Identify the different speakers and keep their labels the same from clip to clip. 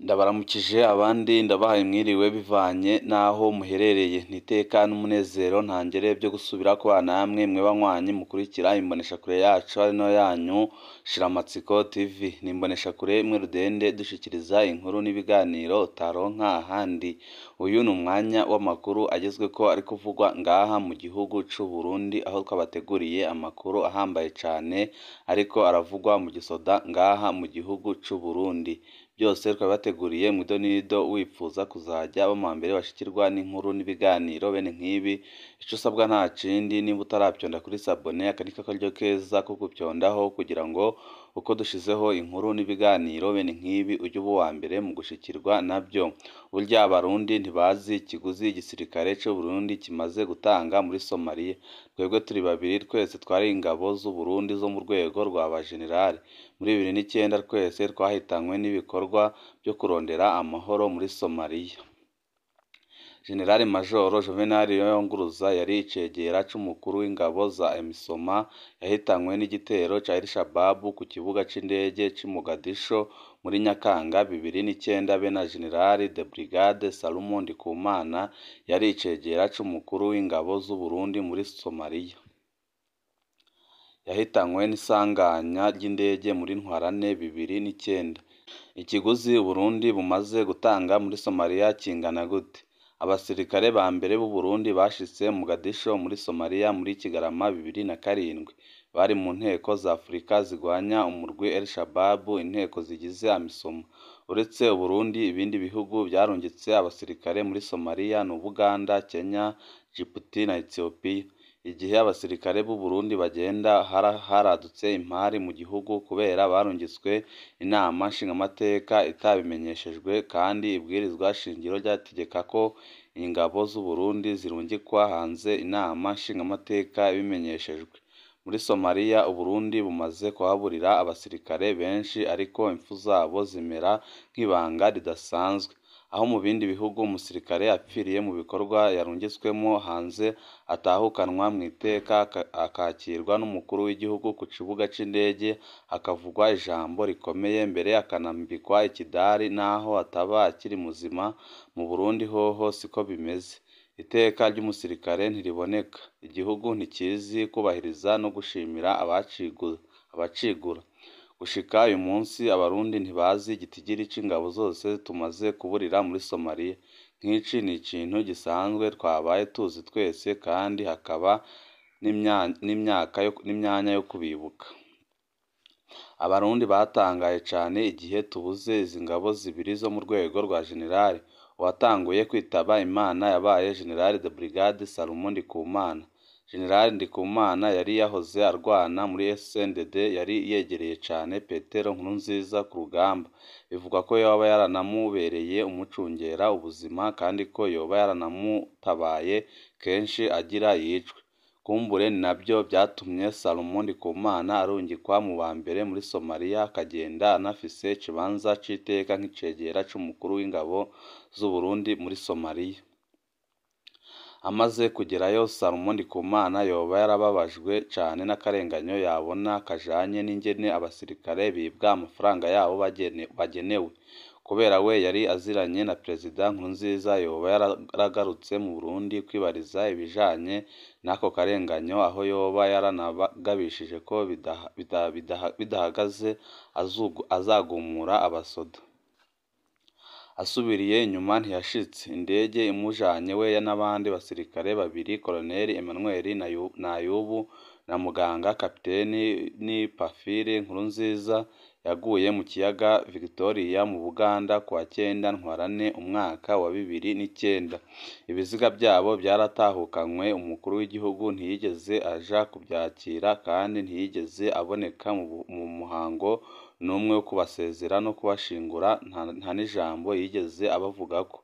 Speaker 1: Ndabaramukije abandi ndabahaye mwiriwe bivanye n'aho muherereye, ni iteka n'umunezero ntangere byo gusubira kubana namwe mwe banywanyi mukurikira imboneshakure yacu ari nayo yanyu Shiramatsiko TV. Ni imboneshakure imwe rudende dushikiriza inkuru n'ibiganiro utaronka ahandi. Uyu ni umwanya w'amakuru agezweko ari kuvugwa ngaha mu gihugu c'u Burundi, aho twabateguriye amakuru ahambaye cane ariko aravugwa mu gisoda ngaha mu gihugu c'u Burundi. Byose twabibateguriye mw'idonido, wipfuza kuzajya aba muwambere bashikirwa n'inkuru n'ibiganiro bene nk'ibi, ico usabwa nta kindi niba utaravyonda kuri sabone, aka niko karyo keza ko gupyondaho kugira ngo uko dushizeho inkuru n'ibiganiro bene nk'ibi ujye uba uwa mbere mu gushikirwa navyo. Burya Abarundi ntibazi ikiguzi igisirikare c'Uburundi kimaze gutanga muri Somalia. Twebwe turi babiri twese twari ingabo z'Uburundi zo mu rwego rwa ba jenerali. Muri 2009 twese twahitanywe n'ibikorwa vyo kurondera amahoro muri Somalia. Jenerali Majoro Juvenal Niyonkuruza yari icegera c'umukuru w'ingabo za EMISOMA, yahitanywe n'igitero ca Al-Shabaab ku kibuga c'indege c'i Mogadisho muri Nyakanga 2009, be na Jenerali de Brigade Salumu Ndikumana yari icegera c'umukuru w'ingabo z'Uburundi muri Somalia. Yahitanywe n'isanganya ry'indege muri Ntwarante 2009. Ikiguzi Uburundi bumaze gutanga muri Somalia kingana gute? Abasirikare ba mbere b'Uburundi bashitse Mogadisho muri Somalia muri Kigarama 2007. Bari mu nteko za Afrika zigwanya umurwi Al-Shabaab, inteko zigize AMISOMA. Uretse Uburundi, ibindi bihugu vyarungitse abasirikare muri Somalia ni Ubuganda, Kenya, Djibouti na Ethiopia. Igihe abasirikare b'Uburundi bagenda haradutse impari mu gihugu kubera barungitswe inama nshingamateka itabimenyeshejwe, kandi ibwirizwa shingiro ryategeka ko ingabo z'Uburundi zirungikwa hanze inama nshingamateka ibimenyeshejwe. Muri Somalia, Uburundi bumaze kuhaburira abasirikare benshi ariko impfu zabo zimera nk'ibanga ridasanzwe. Aho mu bindi bihugu umusirikare apfiriye mu bikorwa yarungitswemwo hanze atahukanwa mw'iteka, akakirwa n'umukuru w'igihugu ku kibuga c'indege, hakavugwa ijambo rikomeye mbere akanambikwa ikidari naho ataba akiri muzima, mu Burundi hoho siko bimeze. Iteka ry'umusirikare ntiriboneka, igihugu ntikizi kubahiriza no gushimira abacigura. Gushika uyu munsi Abarundi ntibazi igitigiri c'ingabo zose tumaze kuburira muri Somalia. Nk'ici ni ikintu gisanzwe twabaye tuzi twese kandi hakaba n'imyanya yo kubibuka. Abarundi batangaye cane igihe tubuze izi ngabo zibiri zo mu rwego rwa jenerali. Uwatanguye kwitaba Imana yabaye Jenerali de Brigade Salumu Ndikumana. Jenerali Ndikumana yari yahoze arwana muri SNDD, yari yegereye cane Petero Nkurunziza ku rugamba. Bivugwa ko yoba yaranamubereye umucungera ubuzima kandi ko yoba yaranamutabaye kenshi agira yicwe. Kumbure ni navyo vyatumye Salumu Ndikumana arungikwa mu ba mbere muri Somalia, akagenda anafise ikibanza c'iteka nk'icegera c'umukuru w'ingabo z'Uburundi muri Somalia. Amaze kugerayo, Salumu Ndikumana yoba yarababajwe cane n'akarenganyo yabona kajanye n'ingene abasirikare bibwa amafaranga yabo bagenewe. Kubera we yari aziranye na Perezida Nkurunziza, yoba yaragarutse mu Burundi kwibariza ibijanye n'ako karenganyo, aho yoba yaranagabishije ko bidahagaze azagumura abasoda. Asubiriye inyuma ntiyashitse, indege imujanye we n'abandi basirikare babiri, Colonel Emmanuel Nayubu na muganga Kapiteni Pamphile Nkurunziza, yaguye mu kiyaga Victoria mu Buganda kuwa 9 Ntwarante umwaka wa 2009. Ibiziga vyabo vyaratahukanywe, umukuru w'igihugu ntiyigeze aja kuvyakira kandi ntiyigeze aboneka mu muhango n'umwe wo kubasezera no kubashingura, nta n'ijambo yigeze abavugako.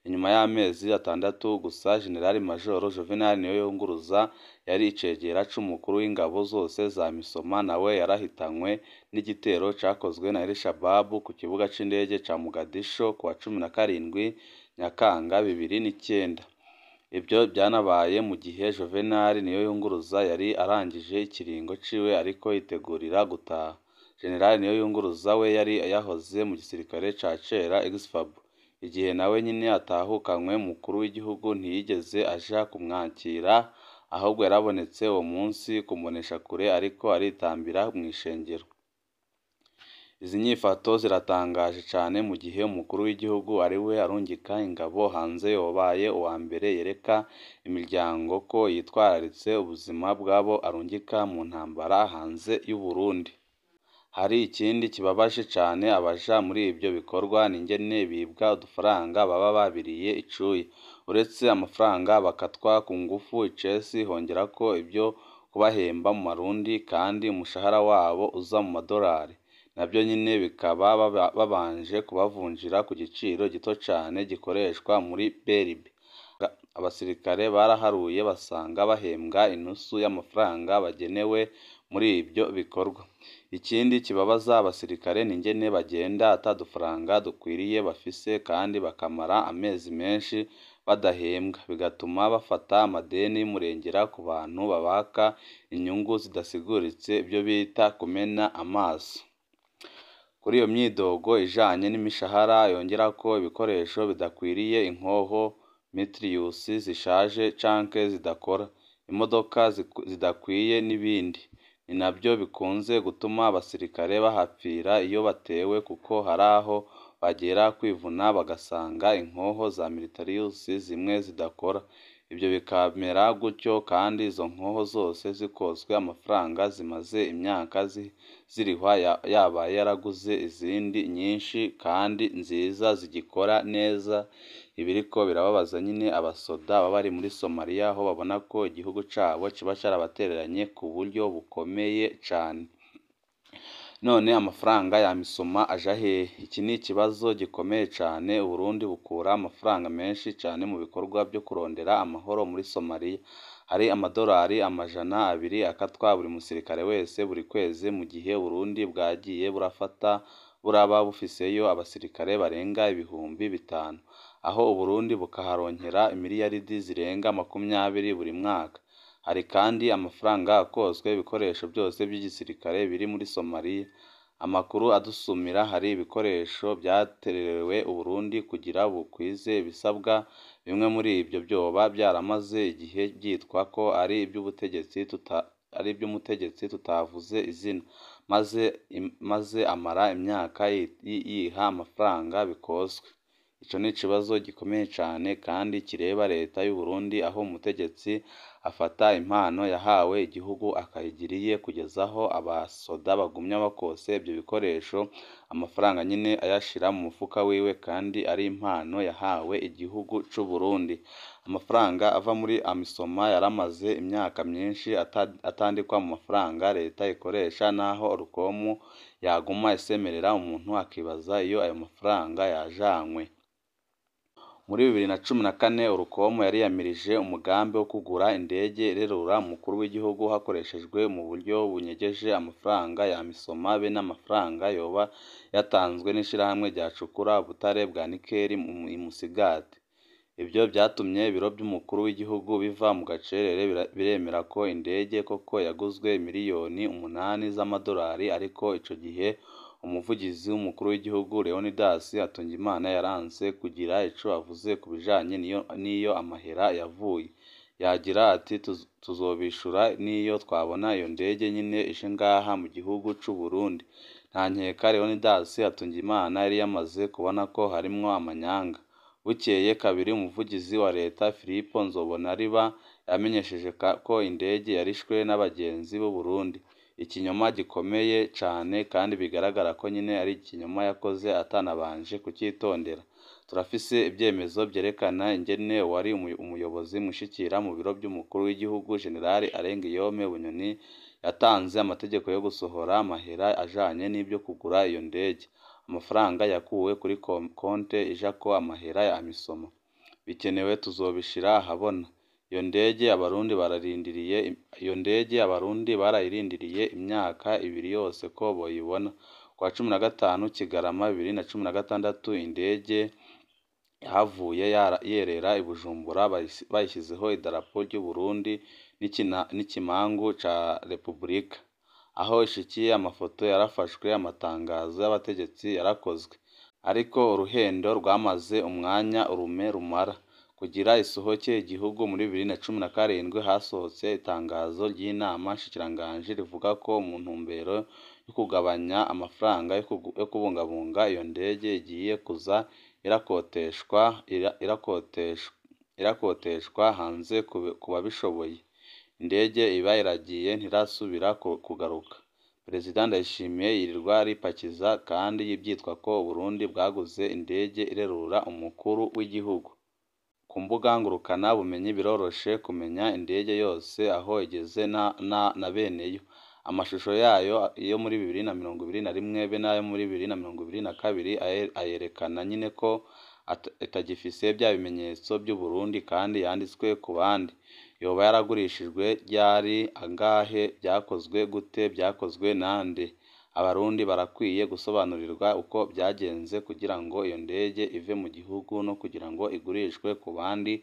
Speaker 1: Inyuma y'amezi 6 gusa, Jenerali Majoro Juvenal Niyonkuruza yari icegera c'umukuru w'ingabo zose za MISOMA, nawe yarahitanywe n'igitero cakozwe na Al-Shabaab ku kibuga c'indege ca Mogadisho kuwa 17 Nyakanga 2009. Ibyo byanabaye mu gihe Juvenal Niyoyunguruza yari arangije ikiringo ciwe ariko yitegurira gutaha. General Niyoyunguruza we yari yahoze mu gisirikare ca kera Ex-FAB. Igihe nawe nyine atahukanywe, umukuru w'igihugu ntiyigeze aja kumwakira, ahubwo yarabonetse uwo munsi ku mboneshakure ariko aritambira mw'ishengero. Izi nyifato ziratangaje cane mu gihe umukuru w'igihugu ariwe arungika ingabo hanze yobaye uwa mbere yereka imiryango ko yitwararitse ubuzima bw'abo arungika mu ntambara hanze y'Uburundi. Hari ikindi kibabaje cane abaja muri ivyo bikorwa n'ingene bibwa udufaranga baba babiriye icuya. Uretse amafaranga bakatwa ku ngufu icesi, hongerako ivyo kubahemba mu marundi kandi umushahara wabo uza mu madorari. Navyo nyene bikaba babanje kubavunjira ku giciro gito cane gikoreshwa muri BRB. Abasirikare baraharuye basanga bahembwa inusu y'amafaranga bagenewe muri ivyo bikorwa. Ikindi kibabaza abasirikare n'ingene bagenda ata dufaranga dukwiriye bafise kandi bakamara amezi menshi badahembwa, bigatuma bafata amadeni y'umurengera ku bantu babaka inyungu zidasiguritse, ivyo bita kumena amaso. Kuri iyo myidogo ijanye n'imishahara yongerako ibikoresho bidakwiriye, inkoho mitriyusi zishaje canke zidakora, imodoka zidakwiye n'ibindi. Ni navyo bikunze gutuma abasirikare bahapfira iyo batewe, kuko hari aho bagera kwivuna bagasanga inkoho za militariyusi zimwe zidakora. Ivyo bikamera gutyo kandi izo nkoho zose zikozwe amafaranga zimaze imyaka zirihwa, yabaye yaraguze izindi nyinshi kandi nziza zigikora neza. Ibiriko birababaza nyine abasoda baba bari muri Somalia, aho babona ko igihugu cabo kiba carabatereranye ku buryo bukomeye cane. None amafaranga ya misoma aja hehe? Iki ni ikibazo gikomeye cane. Uburundi bukura amafaranga menshi cane mu bikorwa vyo kurondera amahoro muri Somalia. Hari amadorari 200 akatwa buri musirikare wese buri kwezi, mu gihe Uburundi bwagiye burafata buraba bufiseyo abasirikare barenga 5000. Aho Uburundi bukaharonkera imiliyaridi zirenga 20 buri mwaka. Hari kandi amafaranga akozwe ibikoresho byose by'igisirikare biri muri Somalia. Amakuru adusumira hari ibikoresho vyatererewe Uburundi kugira bukwize ibisabwa, bimwe muri ivyo vyoba vyaramaze igihe vyitwa ko ari ivy'umutegetsi tutavuze izina, maze amara imyaka yiha amafaranga bikozwe. Ico ni ikibazo gikomeye cane kandi kireba leta y'Uburundi, aho umutegetsi afata impano yahawe igihugu akayigira iye kugeza aho abasoda bagumya bakose ivyo bikoresho, amafaranga nyine ayashira mu mufuka wiwe kandi ari impano yahawe igihugu c'Uburundi. Amafaranga ava muri Amisoma yaramaze imyaka myinshi atandikwa mu mafaranga leta ikoresha, naho Orukomu yaguma isemerera umuntu akibaza iyo ayo mafaranga yajanywe. Muri 2014 Orukomu yariyamirije umugambi wo kugura indege irerura umukuru w'igihugu hakoreshejwe mu buryo bunyegeje amafaranga ya Amisoma be n'amafaranga yoba yatanzwe n'ishirahamwe ryacukura ubutare bwa nikeli i Musigati. Ivyo vyatumye ibiro vy'umukuru w'igihugu biva mu gacerere biremera ko indege koko yaguzwe miliyoni 8 z'amadolari, ariko ico gihe umuvugizi w'umukuru w'igihugu Leonidas Hatungimana yaranse kugira ico avuze ku bijanye n'iyo amahera yavuye. Yagira ati tuzobishura n'iyo twabona iyo ndege nyine ije ngaha mu gihugu c'Uburundi. Nta nkeka Leonidas Hatungimana yari yamaze kubona ko harimwo amanyanga. Bukeye kabiri umuvugizi wa leta Filipo Nzobonariba yamenyesheje ko indege yarishwe n'abagenzi b'Uburundi. Ikinyoma gikomeye cane kandi bigaragara ko nyine ari ikinyoma yakoze atanabanje kucitondera. Turafise ivyemezo vyerekana ingene uwari umuyobozi mwishikira mu biro vy'umukuru w'igihugu General Alain-Guillaume Bunyoni yatanze amategeko yo gusohora amahera ajanye n'ivyo kugura iyo ndege. Amafaranga yakuwe kuri konte ijako amahera ya Amisoma. Bikenewe tuzobishira ahabona. Iyo ndege abarundi bararindiriye, iyo ndege abarundi barayirindiriye imyaka 2 yose ko boyibona. Kwa 15 Kigarama 2016 indege yahavuye yerera i Bujumbura bayishyizeho idarapo ry'Uburundi n'ikimangu ca Repubulika. Aho ishikiye amafoto yarafashwe, amatangazo y'abategetsi yarakozwe. Ariko uruhendo rwamaze umwanya urume rumara. Kugira isohoke igihugu muri 2017 hasohotse itangazo ry'inama nshikiranganji rivuga ko mu ntumbero yo kugabanya amafaranga yo kubungabunga iyo ndege igiye kuza irakoteshwa hanze ku babishoboye. Indege iba iragiye ntirasubira kugaruka. Perezida Ndayishimiye yirirwa aripakiza kandi byitwa ko Uburundi bwaguze indege irerura umukuru w'igihugu. Ku mbuga ngurukana bumenyi biroroshe kumenya indege yose aho igeze na beneyo. Amashusho yayo yo muri 2021 be n'ayo muri 2022 ayerekana nyine ko itagifise bya bimenyetso by'Uburundi kandi yanditswe ku bandi. Yoba yaragurishijwe ryari, angahe, byakozwe gute, byakozwe nande? Abarundi barakwiye gusobanurirwa uko byagenze kugira ngo iyo ndege ive mu gihugu no kugira ngo igurishwe ku bandi,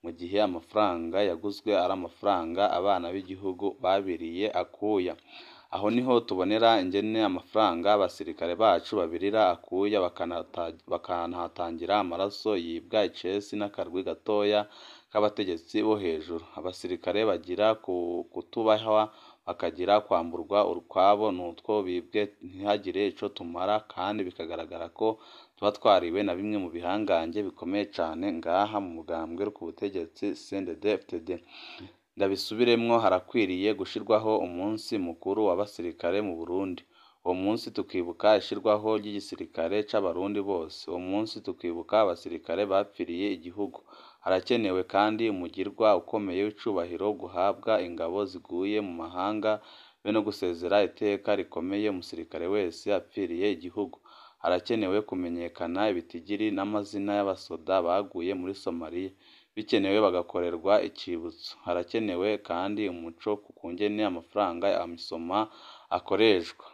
Speaker 1: mu gihe amafaranga yaguzwe ari amafaranga abana b'igihugu babiriye akuya. Aho niho tubonera ingene amafaranga abasirikare bacu babirira akuya bakanahatangira amaraso yibwa icesi n'akarwi gatoya k'abategetsi bo hejuru. Abasirikare bagira kutubahwa, bakagira kwamburwa utwabo n'utwo bibwe ntihagire ico tumara, kandi bikagaragara ko tuba twariwe na bimwe mu bihangange bikomeye cane ngaha mu mugambwe ku butegetsi CNDD-FDD. Ndabisubiremwo, harakwiriye gushirwaho umunsi mukuru w'abasirikare mu Burundi. Uwo munsi tukibuka ishirwaho ry'igisirikare c'Abarundi bose. Uwo munsi tukibuka abasirikare bapfiriye igihugu. Harakenewe kandi umugirwa ukomeye w'icubahiro guhabwa ingabo ziguye mu mahanga be no gusezera iteka rikomeye umusirikare wese apfiriye igihugu. Harakenewe kumenyekana ibitigiri n'amazina y'abasoda baguye muri Somalia, bikenewe bagakorerwa icibutso. Harakenewe kandi umuco ku kungene amafaranga ya AMISOMA akoreshwa.